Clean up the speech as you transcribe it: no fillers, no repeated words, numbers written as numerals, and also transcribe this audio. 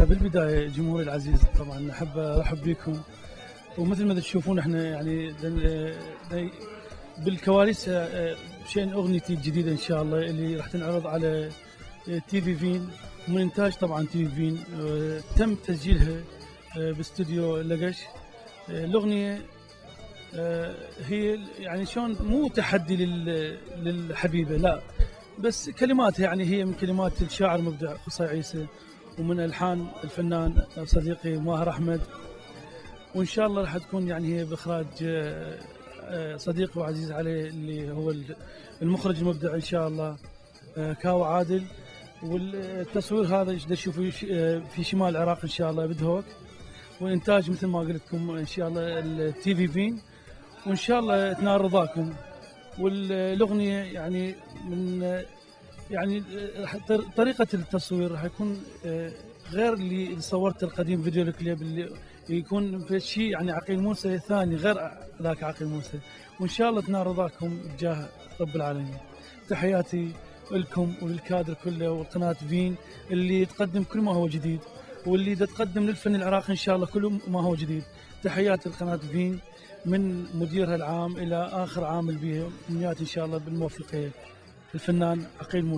بالبداية جمهوري العزيز طبعا أحب أرحب بكم، ومثل ما تشوفون احنا يعني بالكواليس شين أغنيتي الجديدة إن شاء الله اللي راح تنعرض على تي في فين، من إنتاج طبعا تي في فين. تم تسجيلها باستوديو لقش. الأغنية هي يعني شلون مو تحدي للحبيبة، لا بس كلماتها يعني هي من كلمات الشاعر مبدع قصي عيسى، ومن ألحان الفنان صديقي ماهر أحمد. وإن شاء الله راح تكون يعني هي بإخراج صديقي وعزيز عليه اللي هو المخرج المبدع إن شاء الله كاو عادل. والتصوير هذا تشوفوا في شمال العراق إن شاء الله بدهوك، والإنتاج مثل ما قلت لكم إن شاء الله التي في فين، وإن شاء الله تنال رضاكم. والأغنية يعني من يعني طريقة التصوير راح يكون غير اللي صورت القديم فيديو الكليب، اللي يكون في شيء يعني عقيل موسى ثاني غير ذاك عقيل موسى. وإن شاء الله تنال رضاكم بجاه رب العالمين. تحياتي لكم وللكادر كله وقناة فين اللي تقدم كل ما هو جديد، واللي تقدم للفن العراقي إن شاء الله كل ما هو جديد. تحياتي لقناة فين من مديرها العام إلى آخر عامل بها، أمنيات إن شاء الله بالموفقية. الفنان عقيل موسى.